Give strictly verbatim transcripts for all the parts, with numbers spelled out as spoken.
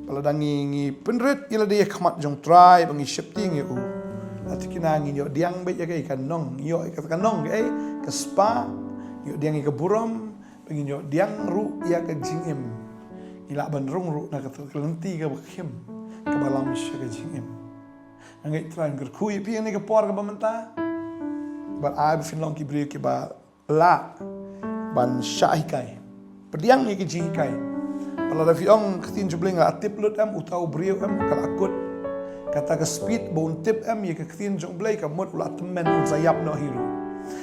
Ba lada ngi, ngi pynrit ïa lade ha khmat jong Trai, ba ngi sheptieng ïa u, la tikna ngin ïoh pdiang beit ïa ka, ïa ka nong, ngi ïoh ïa ka, ka nong, eh, ka spah, ngi ïoh pdiang ïa ka burom, ba ngin ïoh pdiang ruh ïa ka jingim. Ngi lah ban rung ruh na kata ka lynti kaba khim, kaba lam sha ka jingim. Nga ngeit Trai un kyrkhu ïa phi ha kane ka por kaba mynta. Bad ai ba phin long ki briew kiba lah ban shah hikai, pdiang ïa ki jinghikai. Bad lada phi ong, ka ktien jong U Blei, nga la tip lut em, uta u briew em, ka la kut. Kata ka speed ba un tip em ïa ka ktien jong U Blei, ka mut u la tymmen, un sa ïap noh hi ruh.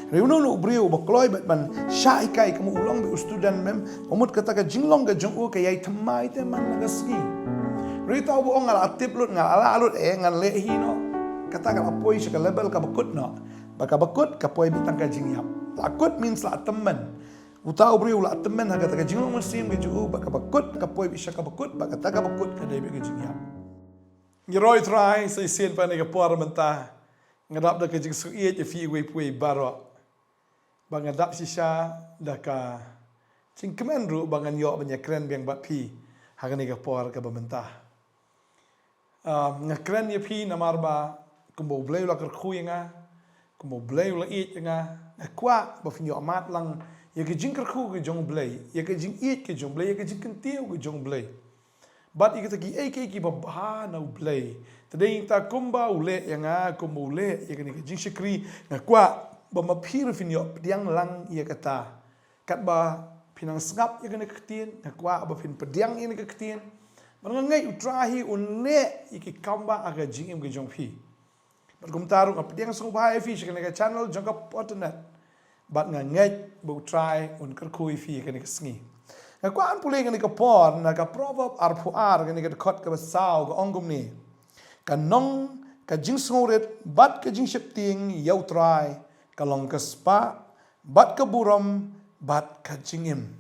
Hynrei uno uno u briew uba kloi beit ban shah hikai, ka mut u long beit u student em, ka mut kata ka jinglong ka jong u ka ïai thymmai te man la ka sngi. Hynrei uta uba ong, nga la tip lut, nga la lah lut, eh, ngan leh hi noh, kata ka la poi sha ka level kaba kut noh. Bad kaba kut ka poi beit tang ka jingïap. La kut means la tymmen. Uta u briew u la tymmen ha kata ka jinglong mynsiem ka jong u, bad kaba kut ka poi beit sha kaba kut, bad kata kaba kut ka dei beit ka jingïap. Ngi roi Trai sa shisien pat ha kane ka por mynta. Nga dap da ka jingsngewsih ïa phi iwei pa iwei baroh. Bad nga dap shisha da ka jingkmen ruh ba ngan ïoh ban ïakren biang bad phi ha kane ka por kaba mynta. Ah, nga kren ïa phi namar ba kumba U Blei u la kyrkhu ïa nga, kumba U Blei u la ïeit ïa nga, nga kwah ba phin ïoh mad lang ïa ka jingkyrkhu ka jong U Blei, ïa ka jingïeit ka jong U Blei, ïa ka jingkyntiew ka jong U Blei. Bad ïa kita kiei kiei kiba bha na U Blei. Te dei nangta kumba u leh ïa nga, kumba u leh ïa kane ka jingshakri, nga kwah ba ma phi ruh phin ïoh pdiang lang ïa kata. Katba phi nang sngap ïa kane ka ktien, nga kwah ba phin pdiang ïa kane ka ktien. Bad nga ngeit U Trai hi un leh ïa ki kam ba ha ka jingim ka jong phi. Bad kumta ruh nga pdiang sngewbha ïa phi sha kane ka channel jong ka Potternet. Bad nga ngeit ba U Trai un kyrkhu ïa phi ha kane ka sngi. Nga kwah ban pule ha kane ka por na ka Proverb arphew ar, kane ka dkhot kaba saw, ka ong kumne: Ka nong, ka jingsngewrit bad ka jingsheptieng ïa U Trai ka long ka spah, bad ka burom bad ka jingim.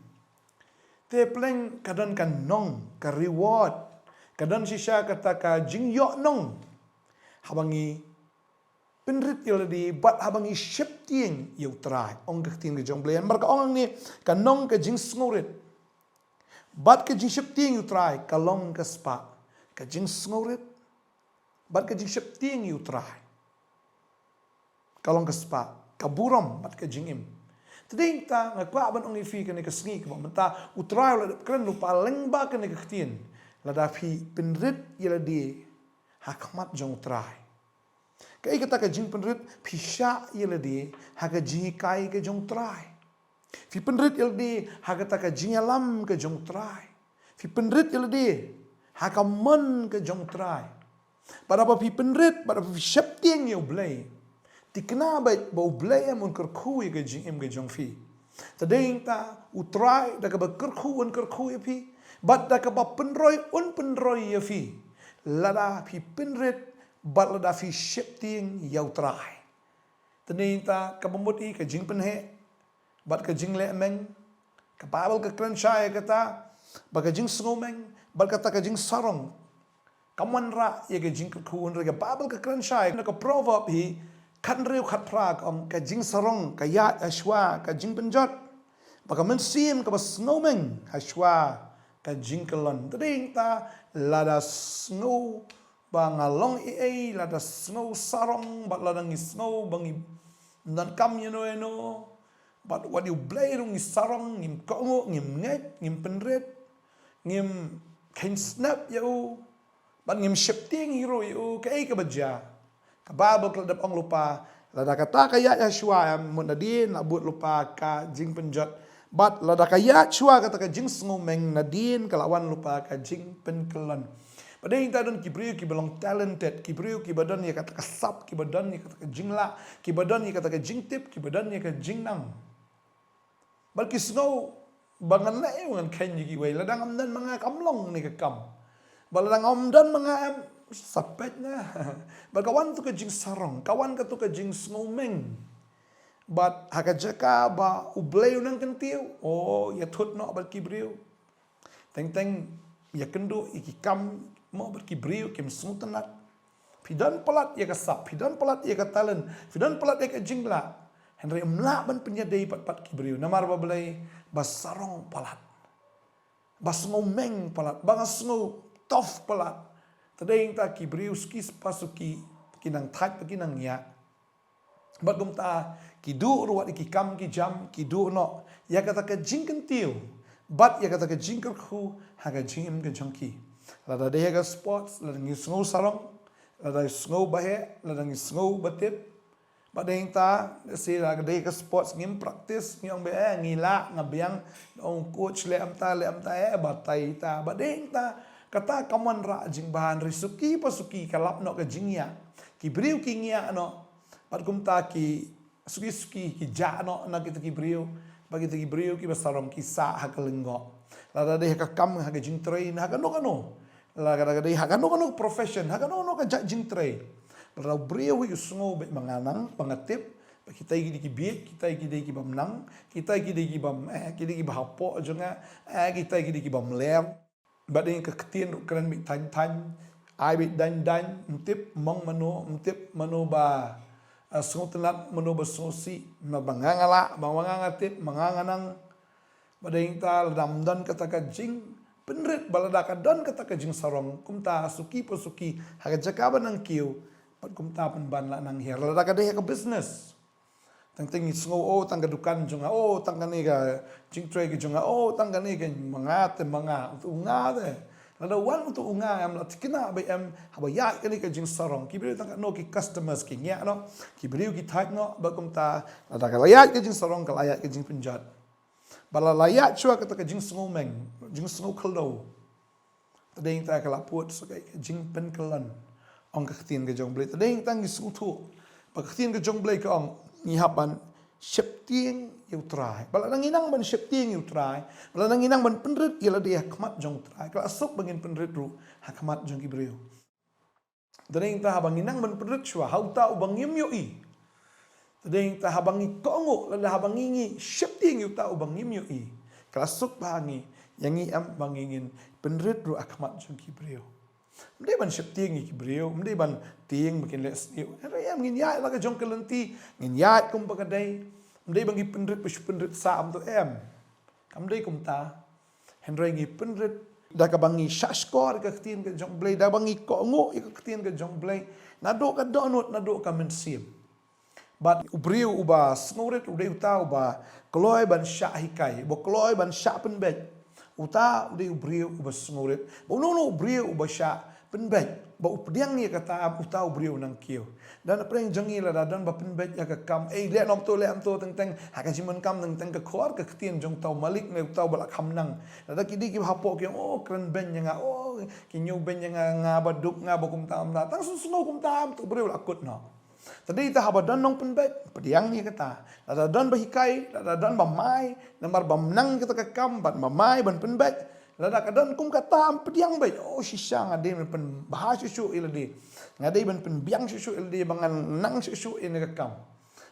Te pleng ka don ka nong, ka reward, ka don shisha kata ka jingïohnong haba ngi pynrit ïa lade bad haba ngi sheptieng ïa U Trai, ong ka ktien ka jong U Blei. Namar ka ong hangne, ka nong, ka jingsngewrit bad ka jingsheptieng ïa U Trai ka long ka spah. Ka jingsngewrit bad ka jingsheptieng ïa U Trai ka long ka spah, ka burom bad ka jingim. Te dei nangta nga kwah ban ong ïa phi ha kane ka sngi kaba mynta, U Trai u la dep kren lypa lyngba kane ka ktien. Lada phi pynrit ïa lade ha khmat jong U Trai. Kaei kata ka jingpynrit? Phi shah ïa lade ha ka jinghikai ka jong U Trai. Phi pynrit ïa lade ha kata ka jingïalam ka jong U Trai. Phi pynrit ïa lade ha ka mon ka jong U Trai. Bad haba phi pynrit, bad haba phi sheptieng ïa U Blei, tikna beit ba U Blei em un kyrkhu ïa ka jingim ka jong phi. Te dei nangta U Trai da kaba kyrkhu un kyrkhu ïa phi, bad da kaba pynroi un pynroi ïa phi, lada phi pynrit bad lada phi sheptieng ïa U Trai. Te dei nangta kaba mut hi ka jingpynheh bad ka jingleh meng. Ka Baibl ka kren shai ïa kata, ba ka jingsngewmeng bad kata ka jingsarong ka wanrah ïa ka jingkyrkhu. Hynrei ka Baibl ka kren shai na ka Proverb hi khathynriew khatphra, ka ong, ka jingsarong ka ïaid ha shuwa ka jingpynjot, bad ka mynsiem kaba sngewmeng ha shuwa ka jingkyllon. Te dei nangta lada sngew ba nga long ei ei, lada sngew sarong, bad lada ngi sngew ba ngim donkam ïano ïano, bad wat ïa U Blei ruh ngi sarong, ngim kohnguh, ngim ngeit, ngim pynrit, ngim kheiñ snep ïa U, bad ngim sheptieng hi ruh ïa U, kaei kaba jia? Ka Baibl ka la dep ong lypa, lada kata ka ïaid ha shuwa em, mut nadien la bud lypa ka jingpynjot. Bad lada ka ïaid shuwa kata ka jingsngewmeng, nadien ka la wan lypa ka jingpynkyllon. Bad dei nangta don ki briew kiba long talented, ki briew kiba don ïa kata ka sap, kiba don ïa kata ka jinglah, kiba don ïa kata ka jingtip, kiba don ïa ka jingnang. Bad ki sngew ba ngan leh aïu, ngan kheiñ ïa kiwei, lada ngam don ma nga kam long ne ka kam. Bad lada ngam don ma nga em, sa peit na. Bad ka wan tu ka jingsarong, ka wan katu ka jingsngewmeng. Bad ha ka jaka ba U Blei u nang kyntiew, o, ïathut noh bad ki briew. Teng teng ïakynduh ïa ki kam mo bad ki briew kim sngewtynnat. Phi don palat ïa ka sap, phi don palat ïa ka talent, phi don palat ïa ka jinglah, hynrei ym lah ban pynïadei pat pat ki briew. Namar ba balei? Ba sarong palat, ba sngewmeng palat, ba nga sngew tough palat. Te dei nangta ki briew suki pa suki, ki nang thait bad ki nang ñiah. Bad kumta ki duh ruh wat ïa ki kam ki jam, ki duh noh ïa kata ka jingkyntiew bad ïa kata ka jingkyrkhu ha ka jingim ka jong ki. Lada dei ha ka sports, lada ngi sngew sarong, lada ngi sngew baheh, lada ngi sngew batip. Bad dei nangta, si lada dei ha ka sports ngim practice, ngi ong ba, eh, ngi lah, nga biang, ong coach leh ym ta, leh ym ta, eh, batai ta. Bad dei nangta, kata kam wanrah jingbha, hynrei suki pa suki ka lap noh ka jingñiah. Ki briew ki ñiah noh. Bad kumta ki suki suki ki jah noh na kita ki briew. Bad kita ki briew kiba sarong ki sah ha ka lyngngoh. Lada dei ha ka kam, ha ka jingtrei, na ha kano kano. Lada ka dei ha kano kano profession, ha kano kano ka jait jingtrei. Lada u briew hi u sngew beit ba nga nang, ba nga tip ba kitai ki dei ki bieit, kitai ki dei ki bym nang, kitai ki dei ki bym, eh, ki dei kiba hapoh jong nga, eh, kitai ki dei ki bym ler. Bad dei ka ktien ruh kren beit thaiñ thaiñ, ai beit daiñ daiñ, ym tip mong mano, ym tip mano ba, eh, sngewtynnat, mano ba sngewsih, ba nga nga lah, ba nga nga tip, ba nga nga nang. Bad dei nangta lada ym don kata ka jingpynrit, ba lada ka don kata ka jingsarong, kumta suki pa suki ha ka jaka ba nang kiew, bad kumta pynban lah nang hiar. Lada ka dei ha ka business, teng teng ngi sngew, oh, tang ka dukan jong nga, oh, tang kane ka jingtrei ka jong nga, oh, tang kane ka, ma nga te, ma nga, uto u nga te. Lada wan uto u nga em, la thikna ba em, haba ïaid kane ka jingsarong, ki briew tang katno ki customers ki ñiah noh, ki briew ki thait noh. Bad kumta lada ka la ïaid ka jingsarong, ka la ïaid ka jingpynjot. Ba la la ïaid shuwa kata ka jingsngew meng, jingsngew khlaw, te dei nangta ka la put sa ka jingpynkyllon, ong ka ktien ka jong Blei. Te dei nangta ngi sngewthuh ba ka ktien ka jong Blei ka ong ngi hap ban sheptieng ïa u Trai. Ba lada ngi nang ban sheptieng ïa u Trai, ba lada ngi nang ban pynrit ïa lade ha khmat jong u Trai, ka la suk ba ngin pynrit ruh ha khmat jong ki briew. Te dei nangta haba ngi nang ban pynrit shuwa ha uta uba ngim ïohi, te dei nangta haba ngi kohnguh, lada haba ngi, ngi sheptieng ïa uta uba ngim ïohi, ka la suk ba ha ngi, ïa ngi em ba ngi ngin pynrit ruh ha khmat jong ki briew. Ym dei ban sheptieng ïa ki briew, ym dei ban tieng ba kin leh sniew. Hynrei em ngin ïaid la ka jong ka lynti, ngin ïaid kumba ka dei. Ym dei ba ngi pynrit ba shu pynrit sah, ym to em. Kam dei kumta. Hynrei ngi pynrit da kaba ngi shah shkor ïa ka ktien ka jong Blei, da kaba ngi kohnguh ïa ka ktien ka jong Blei, naduh ka dohnud, naduh ka mynsiem. Bad u briew uba sngewrit u dei uta uba kloi ban shah hikai, uba kloi ban shah pynbeit. Uta u dei u briew uba sngewrit. Ba uno uno u briew uba shah pynbeit, ba u pdiang ïa kata, uta u briew u nang kiew. Da na pdeng jong ngi lada don ba pynbeit ïa ka kam, ei, leh noh to, leh noh to, teng teng ha ka jingdonkam, teng teng ka khor ka ktien jong uta u malik ne uta uba la kham nang. Lada ki dei kiba hapoh ki ong, oh, kren beiñ ïa nga, oh, ki ñiew beiñ ïa nga, nga ba duk, nga ba kumta kumta. Tang shu sngew kumta, uta u briew u la kut noh. Te dei ta haba don nongpynbeit, pdiang ïa kata. Lada don ba hikai, lada don ba mai, namar ba nang kata ka kam, bad ba mai ban pynbeit. Lada ka don kum kata, ym pdiang beit. Oh, shisha nga dei ban pynbha shuh shuh ïa lade. Nga dei ban pynbiang shuh shuh ïa lade, ba ngan nang shuh shuh ïa kane ka kam.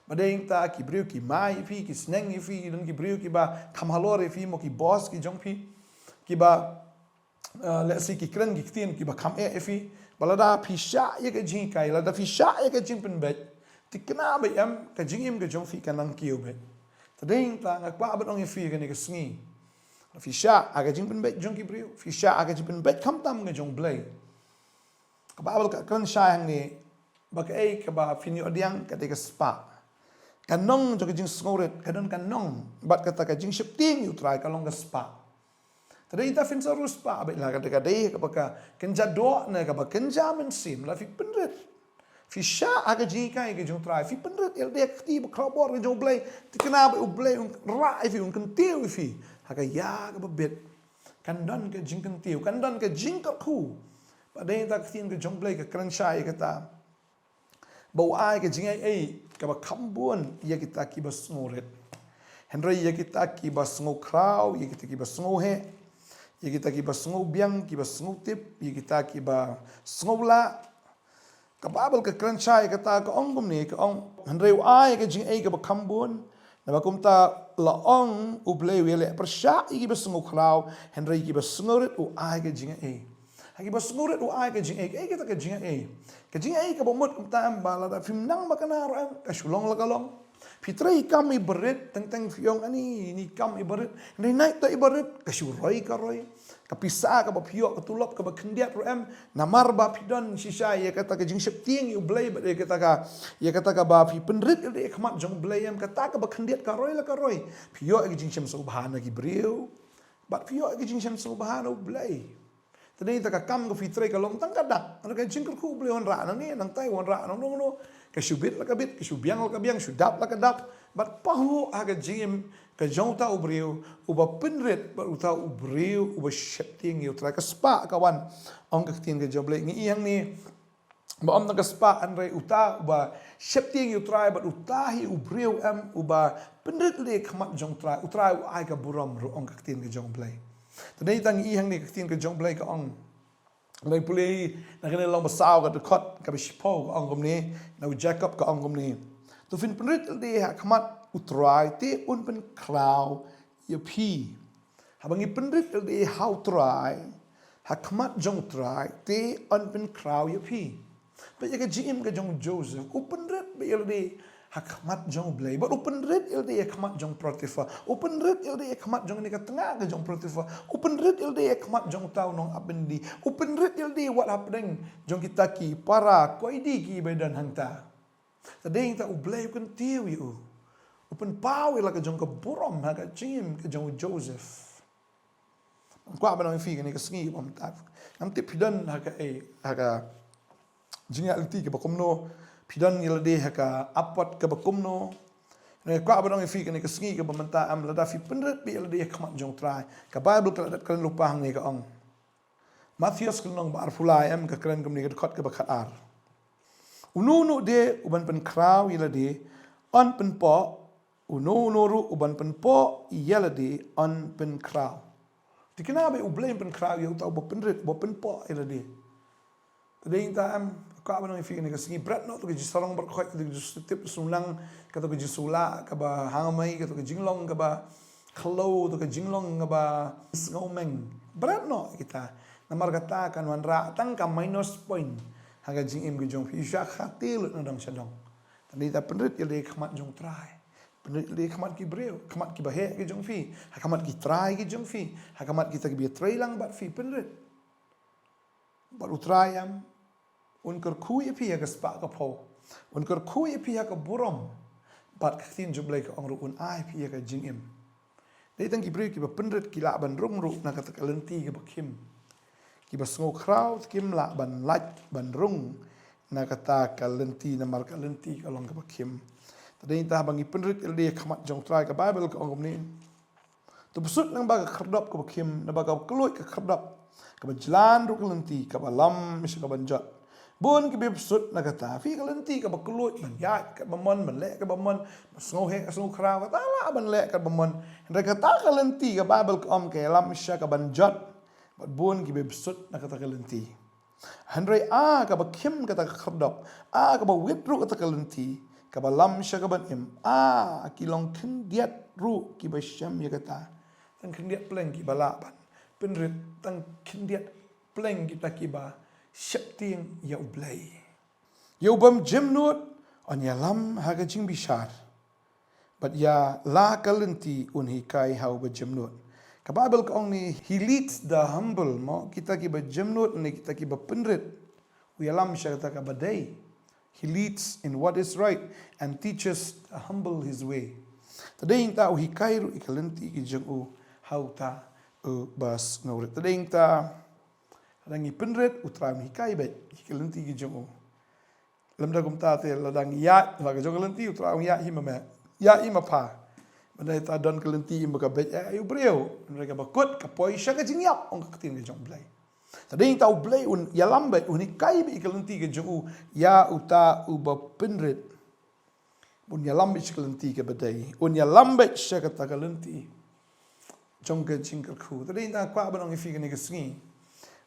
Ba dei ta ki briew ki mai ïa phi, ki sneng ïa phi, don ki briew kiba kham halor ïa phi, mo ki boss ki jong phi. Kiba, eh, let's say, ki kren ki ktien kiba kham eh ïa phi. Ba lada phi shah ïa ka jinghikai, lada phi shah ïa ka jingpynbeit, thikna ba em ka jingim ka jong phi ka nang kiew beit. Te dei ta nga kwah ban ong ïa phi kane ka sngi. Phi shah ha ka jingpynbeit jong ki briew, phi shah ha ka jingpynbeit khamtam ka jong Blei. Ka Baibl ka kren shai hangne ba kaei kaba phin ïoh pdiang ka dei ka spah. Ka nong jong ka jingsngewrit ka don ka nong, bad kata ka jingsheptieng ïa u Trai ka long ka spah. Te dei ta phin sa ruh spah beit la ka dei, ka dei kaba ka kynja doh ne kaba kynja mynsiem, la phi pynrit. Phi shah ha ka jinghikai ka jong u Trai, phi pynrit ïa lade ha ka kti ba khraw bor ka jong u Blei, thikna ba u Blei un rah ïa phi, un kyntiew ïa phi ha ka ïa kaba bit. Kan don ka jingkyntiew, kan don ka jingkyrkhu. Ba dei ta ka ktien ka jong u Blei ka kren shai ïa kata. Ba u ai ka jingaiei kaba kham bun ïa kita kiba sngewrit. Hynrei ïa kita kiba sngewkhraw, ïa kita kiba sngewheh, ïa kita kiba sngewbiang, kiba sngewtip, ïa kita kiba sngewlah. Ka Baibl ka kren shai ïa kata, ka ong kumne, ka ong, hynrei u ai ka jingaiei kaba kham bun. Naba kumta la ong u Blei u ïaleh pyrshah ïa kiba sngewkhraw, hynrei ïa kiba sngewrit u ai ka jingaiei. Ha kiba sngewrit u ai ka jingaiei, kaei kata ka jingaiei? Ka jingaiei kaba mut kumta em ba lada phim nang ba kane ruh em, ka shu long la ka long. Phi trei i kam iba rit, teng teng phi ong ani, ini i kam iba rit. Hynrei naduh iba rit, ka shu roi ka roi. Ka pisa kaba phi ïoh, ka tulop kaba khyndiat ruh em. Namar ba phi don shisha ïa kata ka jingsheptieng ïa U Blei, bad ïa kata ka, ïa kata kaba phi pynrit ïalade ha khmat jong U Blei em. Kata kaba khyndiat ka roi la ka roi. Phi ïoh ïa ka jingshem sngewbha na ki briew. Bad phi ïoh ïa ka jingshem sngewbha na U Blei. Te dei ta ka kam ka phi trei ka long tang ka dak. Hynrei ka jingkyrkhu U Blei wanrah nangne, nangtai wanrah nangno nangno. Ka shu bit la ka bit, ka shu biang la ka biang, shu dap la ka dap. Bad pahuh ha ka jingim ka jong uta u briew uba pynrit, bad uta u briew uba sheptieng ïa U Trai. Ka spah ka wan, ong ka ktien ka jong U Blei, ngi i hangne. Ba ym tang ka spah hynrei uta uba sheptieng ïa U Trai, bad uta hi u briew em uba pynrit ïalade ha khmat jong U Trai, U Trai u ai ka burom ruh, ong ka ktien ka jong U Blei. Te dei tang i hangne ka ktien ka jong U Blei ka ong. Ngi pule na kane ka Lyngba Saw ka dkhot kaba shiphew ka ong kumne, na u Jakob ka ong kumne. To phin pynrit ïalade ha khmat U Trai te un pynkhraw ïa phi. Haba ngi pynrit ïalade ha U Trai, ha khmat jong U Trai, te un pynkhraw ïa phi. Bad ïa ka jingim ka jong u Joseph, u pynrit beit ïalade ha khmat jong U Blei. Bad u pynrit ïalade ha khmat jong Potiphar. U pynrit ïalade ha khmat jong kane ka tnga ka jong Potiphar. U pynrit ïalade ha khmat jong uta u nongap byndi. U pynrit ïalade wat hapdeng jong kita ki para koidi kiba don hangta. Te dei ta U Blei u kyntiew ïa u. U pynpaw ïa la ka jong ka burom ha ka jingim ka jong u Joseph. Kwah ban ong ïa phi kane ka sngi ba mynta. Ngam tip phi don ha ka, eh, ha ka jingïaid lynti kaba kumno. Phi don ïalade ha ka apot kaba kumno. Nga kwah ban ong ïa phi kane ka sngi kaba mynta, em, lada phi pynrit beit ïalade ha khmat jong U Trai. Ka Baibl ka la dep kren lypa hangne ka ong. Mathaios ka lynnong ba arphew lai, em, ka kren kumne, ka dkhot kaba khatar. Uno uno de uban pynkhraw ïalade un pynpoh, uno uno ruh uban pynpoh ïalade un pynkhraw. Te kane ba U Blei un pynkhraw ïa uta uba pynrit, uba pynpoh ïalade. Te dei ta, em, kwah ban ong ïa phi kane ka sngi, bret noh kato ka jingsarong baroh khoit, kato ka jingsngewtip sngewlang, kato ka jingsngewlah kaba hangmai, kato ka jinglong kaba khlaw, kato ka jinglong kaba sngewmeng. Bret noh kita. Namar kata kan wanrah tang ka minus point ha ka jingim ka jong phi, sha khate lut na dong sha dong. Te dei ta pynrit ïalade ha khmat jong U Trai. Pynrit ïalade ha khmat ki briew, khmat kiba heh ki jong phi, ha khmat ki trai ki jong phi, ha khmat kita kiba ïatrei lang bad phi, pynrit. Bad U Trai, em, un kyrkhu ïa phi ha ka spah ka phew. Un kyrkhu ïa phi ha ka burom. Bad ka ktien jong U Blei ka ong ruh un ai phi ïa ka jingim. Dei tang ki briew kiba pynrit ki lah ban rung ruh na kata ka lynti kaba khim. Kiba sngewkhraw te kim lah ban lait ban rung na kata ka lynti, namar ka lynti ka long kaba khim. Te dei ta haba ngi pynrit ïalade ha khmat jong U Trai, ka Baibl ka ong kumne. To pyrsut lyngba ka khyrdop kaba khim, lyngba kaba kylluid ka khyrdop, kaba jlan ruh ka lynti, kaba lam sha kaban jot. Bun kiba pyrsut na kata. Phi, ka lynti kaba kylluid, ban ïaid katba mon, ban leh katba mon, ban sngewheh sngewkhraw, kata lah ban leh katba mon. Hynrei kata ka lynti, ka Baibl ka ong, ka ïalam sha kaban jot. Bad bun kiba pyrsut na kata ka lynti. Hynrei a kaba khim kata ka khyrdop, a kaba wit ruh kata ka lynti, kaba lam sha kaban im, a ki long khyndiat ruh kiba shem ïa kata. Tang khyndiat pleng kiba lah ban pynrit, tang khyndiat pleng kita kiba sheptieng ïa U Blei. Ïa u bym jemnud un ïalam ha ka jingbishar, bad ïa la ka lynti un hikai ha uba jemnud. Ka Baibl ka ong ne, he leads the humble, mo, kita kiba jemnud ne kita kiba pynrit u ïalam sha kata kaba dei. He leads in what is right and teaches the humble his way. Te dei ta u hikai ruh ïa ka lynti ka jong u ha uta uba sngewrit. Te dei ta Lada ngi pynrit, U Trai un hikai beit ïa ka lynti ka jong u. Lymda kumta te lada ngi ïaid la ka jong ka lynti, U Trai un ïaid hi ma me, ïaid hi ma pha. Mynta ta don ka lynti im ba ka beit ïa u briew. Hynrei kaba kut ka poi sha ka jingïap, ong ka ktien ka jong U Blei. Te dei ta U Blei un ïalam beit, un hikai beit ïa ka lynti ka jong u ïa uta uba pynrit. Bun ïalam beit sha ka lynti kaba dei. Un ïalam beit sha kata ka lynti jong ka jingkyrkhu. Te dei ta kwah ban ong ïa phi kane ka sngi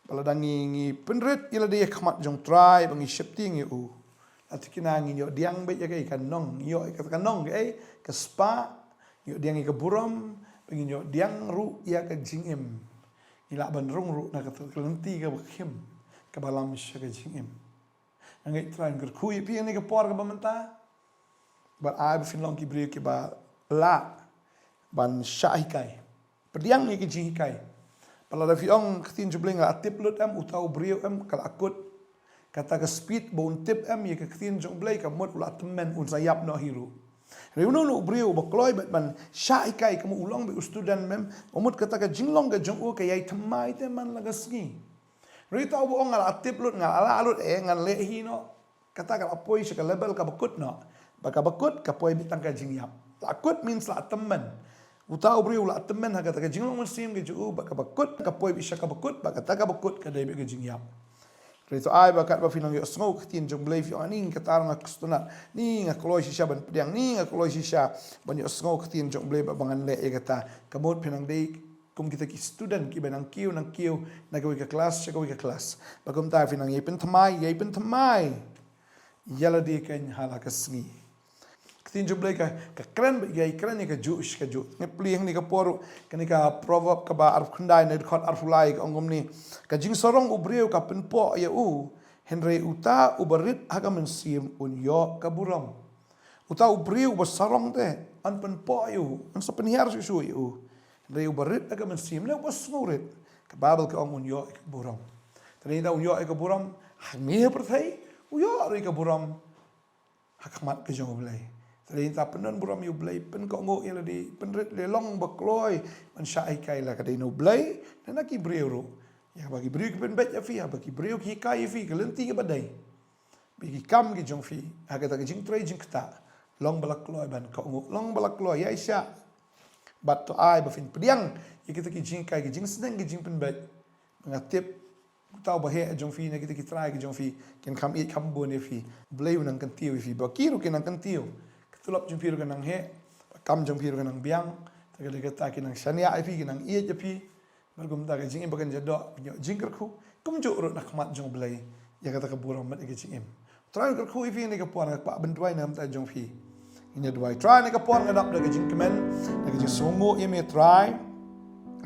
ba lada ngi, ngi pynrit ïa lade ha khmat jong U Trai ba ngi sheptieng ïa u. Lada kine ngin ïoh diang beit ïa ka, ïa ka nong, ngi ïoh ïa ka, ka nong ka, eh, ka spah, ngi ïoh diang ïa ka burom, ba ngin ïoh diang ruh ïa ka jingim. Ngi lah ban rung ruh na kata ka lynti kaba khim, kaba lam sha ka jingim. Nga ngeit Trai un kyrkhu ïa phi ha kane ka por kaba mynta. Bad ai ba phin long ki briew kiba lah ban shah hikai, pdiang ïa ki jinghikai. Bad lada phi ong ka ktien jong U Blei nga la tip lut em, uta u briew em ka la kut. Kata ka speed ba un tip em ïa ka ktien jong U Blei, ka mut u la tymmen, un sa ïap noh hi ruh. Hynrei uno uno u briew uba kloi bad ban shah hikai, ka mut u long beit u student em, ka mut kata ka jinglong ka jong u ka ïai thymmai te man la ka sngi. Hynrei uta uba ong nga la tip lut, nga la lah lut, eh, ngan leh hi noh, kata ka la poi sha ka level kaba kut noh. Bad kaba kut ka poi beit tang ka jingïap. La kut means la tymmen. Uta u briew u la tymmen ha kata ka jinglong mynsiem ka jong u, bad kaba kut ka poi beit sha kaba kut, bad kata kaba kut ka dei beit ka jingïap. Hynrei to ai ba katba phin nang ïohsngew ka ktien jong U Blei phi ong, ni kata nga kut sngewtynnat, ni nga kloi shisha ban pdiang, ni nga kloi shisha ban ïohsngew ka ktien jong U Blei, bad ba ngan leh ïa kata. Ka mut phin nang dei kum kita ki student kiba nang kiew nang kiew na kawei ka klas sha kawei ka klas. Bad kumta phin nang ïai pynthymmai, ïai pynthymmai ïa lade keiñ ha la ka sngi. Ka ktien jong U Blei ka, ka kren bad ïai kren ïa kajuh shi kajuh. Nga plie hangne ka por ruh, kane ka Proverb kaba arphew khyndai na dkhot arphew lai ka ong kumne: Ka jingsarong u briew ka pynpoh ïa u, hynrei uta uba rit ha ka mynsiem un ïoh ka burom. Uta u briew uba sarong te yn pynpoh ïa u, yn sa pynhiar shuh shuh ïa u. Hynrei uba rit ha ka mynsiem ne uba sngewrit, ka Baibl ka ong un ïoh ïa ka burom. Te lada un ïoh ïa ka burom hangne ha pyrthei, u ïoh ruh ïa ka burom ha khmat ka jong U Blei. Te lada pynbun burom ïa U Blei, pynkohnguh ïa lade, pynrit lade, long ba kloi ban shah hikai, la ka dei na U Blei ne na ki briew ruh. Ïa kaba ki briew ki pynbeit ïa phi, haba ki briew ki hikai ïa phi ka lynti kaba dei, bad ki kam ki jong phi ha kata ka jingtrei jingktah, long ba la kloi ban kohnguh, long ba la kloi ïaishah. Bad to ai ba phin pdiang ïa kita ki jinghikai, ki jingsneng, ki jingpynbeit. Ba nga tip uta uba heh jong phi ne kita ki trai ki jong phi kin kham ïeit kham bun ïa phi. U Blei u nang kyntiew ïa phi, bad ki ruh kin nang kyntiew. Ka tulop jong phi ruh ka nang heh, ka kam jong phi ruh ka nang biang. Te ka dei kata, kin nang shaniah ïa phi, kin nang ïeit ïa phi. Bad kumta ka jingim ba kan jadok, phin ïoh jingkyrkhu kumjuh ruh na khmat jong U Blei ïa kata ka burom bad ïa ka jingim. Trai un kyrkhu ïa phi ha kane ka por, nga kwah ban duwai na ka bynta jong phi. Ngin ïa duwai. Trai, ha kane ka por nga dap da ka jingkmen, da ka jingsngewnguh ïa me Trai,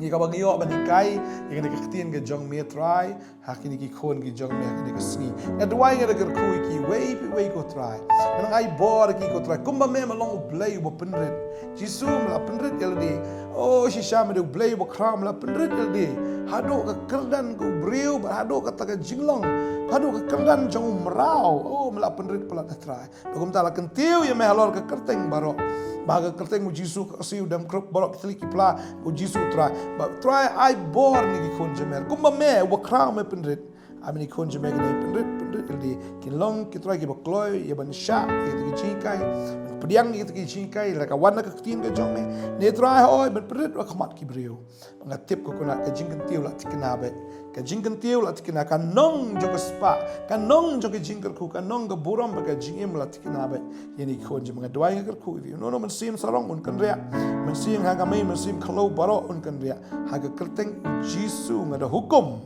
ïa kaba ngi ïoh ban hikai ïa kane ka ktien ka jong me Trai, ha kine ki khun ki jong me ha kane ka sngi. Nga duwai, nga da kyrkhu ïa kiwei pa iwei ko Trai. Nga nang ai bor ïa ki ko Trai, kumba me me long U Blei uba pynrit. Jisu, me la pynrit ïa lade. O, shisha me dei U Blei uba khraw, me la pynrit ïa lade haduh ka kyrdan ka u briew, bad haduh kata ka jinglong, haduh ka kyrdan jong u mraw. O, me la pynrit palat, Trai. Bad kumta la kyntiew ïa me halor ka kyrteng baroh, ba ha ka kyrteng U Jisu ka siew dem krup, baroh ki thylliej ki pla U Jisu Trai. Bad Trai, ai bor ïa ki khun jong me, kumba me uba khraw me pynrit. Ai ba ki khun jong me kin ïai pynrit, pynrit ïa lade, kin long ki Trai kiba kloi ïa ban shah ïa kita ki jinghikai, ban pdiang ïa kita ki jinghikai la ka wan na ka ktien ka jong me. Ne Trai, hooid, ban pynrit ha khmat ki briew. Ba nga tip ko Trai, ka jingkyntiew la thikna beit. Ka jingkyntiew la thikna, ka nong jong ka spah, ka nong jong ka jingkyrkhu, ka nong ka burom bad ka jingim la thikna beit. Ïa kine ki khun jong me, nga duwai, nga kyrkhu ïa phi. Uno uno u mynsiem sarong un kynriah, mynsiem ha ka mei, mynsiem khyndew baroh un kynriah. Ha ka kyrteng U Jisu nga da hukum.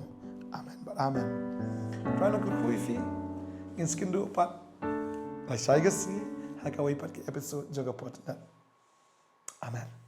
Amen bad amen. Trai un kyrkhu ïa phi. Ngin sa ïakynduh pat lashai ka sngi ha kawei pat ka episode jong ka podcast. Amen.